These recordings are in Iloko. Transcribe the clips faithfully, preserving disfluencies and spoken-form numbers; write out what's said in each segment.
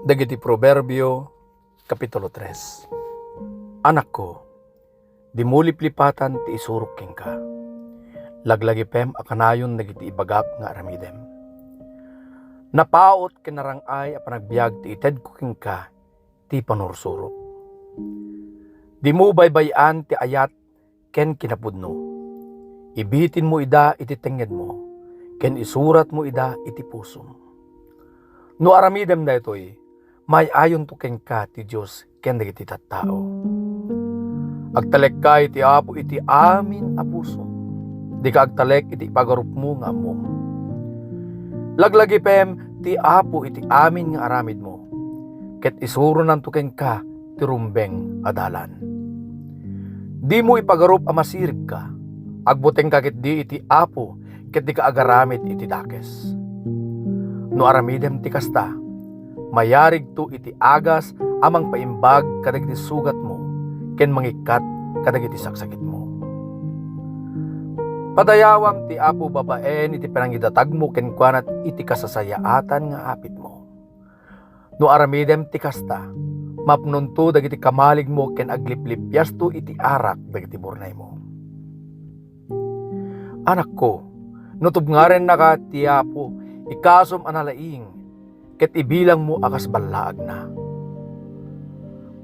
Dagiti Proverbio, Kapitulo tres. Anakko, dimo liplipatan ti isurok kenka. Laglagipem a kanayon dagiti ibagak nga aramidem. Napaut ken narang-ay a panagbiag ti itedko kenka ti panursurok. Dimo baybay-an ti ayat ken kinapudno. Ibitinmo ida iti tengngedmo, ken isuratmo ida iti pusom. No aramidem daytoy, maay-ayonto kenka ti Dios ken dagiti tattao. Agtalekka iti Apo iti amin a pusom. Dika agtalek iti ipagarupmo nga ammom. Laglagipem ti Apo iti amin nga aramidmo, ket isuronanto kenka ti rumbeng a dalan. Dimo ipagarup a masiribka. Agbutengka ketdi iti Apo ket dika agaramid iti dakes. No aramidem ti kasta, mayarigto iti agas a mangpaimbag kadagiti sugatmo ken mangikkat kadagiti saksakitmo. Padayawam ti Apo babaen iti panangidatagmo kenkuana iti kasasayaatan nga apitmo. No aramidem ti kasta, mapnonto dagiti kamaligmo ken agliplipiasto iti arak dagiti burnaymo. Anakko, no tubngarennaka ti Apo, ikasom a nalaing, ket ibilangmo a kas ballaagna.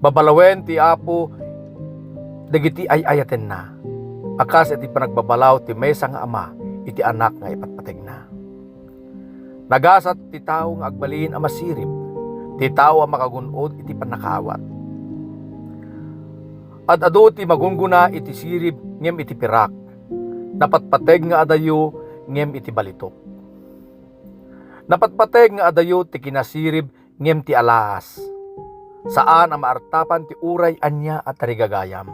Babalawen ti Apo dagiti ay-ayatenna, a kas iti panagbabalaw ti maysa nga ama iti anak nga ipatpategna. Nagasat ti tao nga agbalin a masirib, ti tao a makagun-od iti pannakaawat. Ad-adu ti magunggona iti sirib ngem iti pirak, napatpateg nga adayo ngem iti balitok. Napatpateg nga adayo ti kinasirib ngem ti alaas. Saan a maartapan ti uray ania a tarigagayam.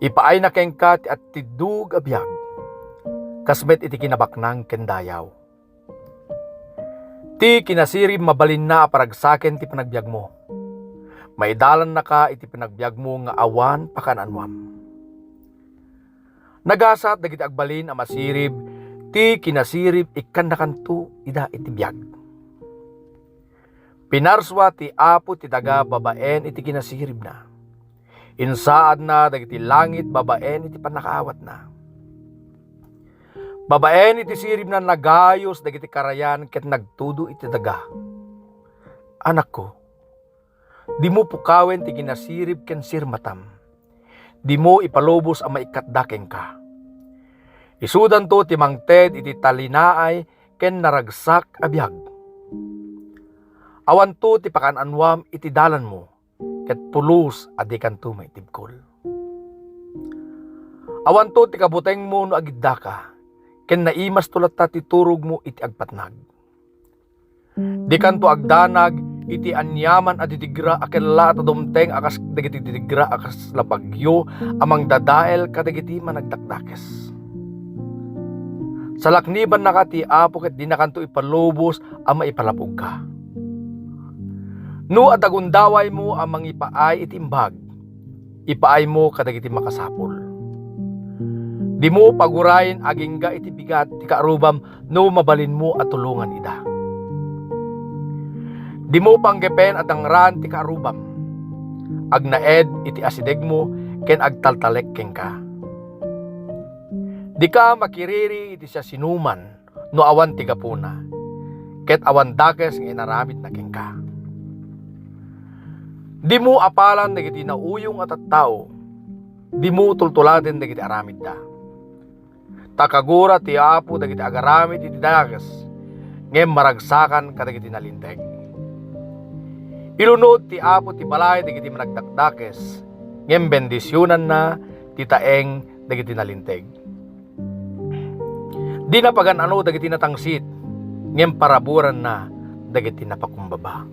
Ipaayna kenka ti attiddog a biag, kas met iti kinabaknang ken dayaw. Ti kinasirib mabalinna a paragsaken ti panagbiagmo. Maidalannaka iti panagbiagmo nga awan pakaan-anoam. Nagasat dagiti agbalin a masirib, ti kinasirib ikkannakanto ida iti biag. Pinarsua ti Apo ti daga babaen iti kinasiribna. Insaadna dagiti langit babaen iti pannakaawatna. Babaen iti siribna nagayos dagiti karayan ket nagtudo iti daga. Anakko, dimo pukawen ti kinasirib ken sirmatam. Dimo ipalubos a maikkatda kenka. Isudanto ti mangted iti talinaay ken naragsak a biag. Awanto ti pakaan-anoam iti dalanmo, ket pulos a dikanto maitibkol. Awanto ti kabutengmo no agiddaka, ken naimasto latta ti turogmo iti agpatnag. Dikanto agdanag iti aniaman a didigra a kella ta dumteng a kas dagiti didigra a kasla bagyo a mangdadael kadagiti managdakdakes. Salaknibannaka ti Apo ket dinakanto ipalubos a maipalapogka. No adda gundawaymo a mangipaay iti imbag, ipaaymo kadagiti makasapul. Dimo pagurayen agingga iti bigat ti kaarrubam no mabalinmo a tulongan ida. Dimo panggepen a dangraan ti kaarrubam. Agnaed iti asidegmo ken agtaltalek kenka. Dika makiriri iti siasinoman no awan ti gapuna, ket awan dakes nga inaramidna kenka. Dimo apalan dagiti nauyong a tattao, dimo tultuladen dagiti aramidda. Ta kagura ti Apo dagiti agaramid iti dakes, ngem maragsakan kadagiti nalinteg. Ilunod ti Apo ti balay dagiti managdakdakes, ngem bendisionanna ti taeng dagiti nalinteg. Dina pagan-ano dagiti natangsit, ngem paraburanna dagiti napakumbaba.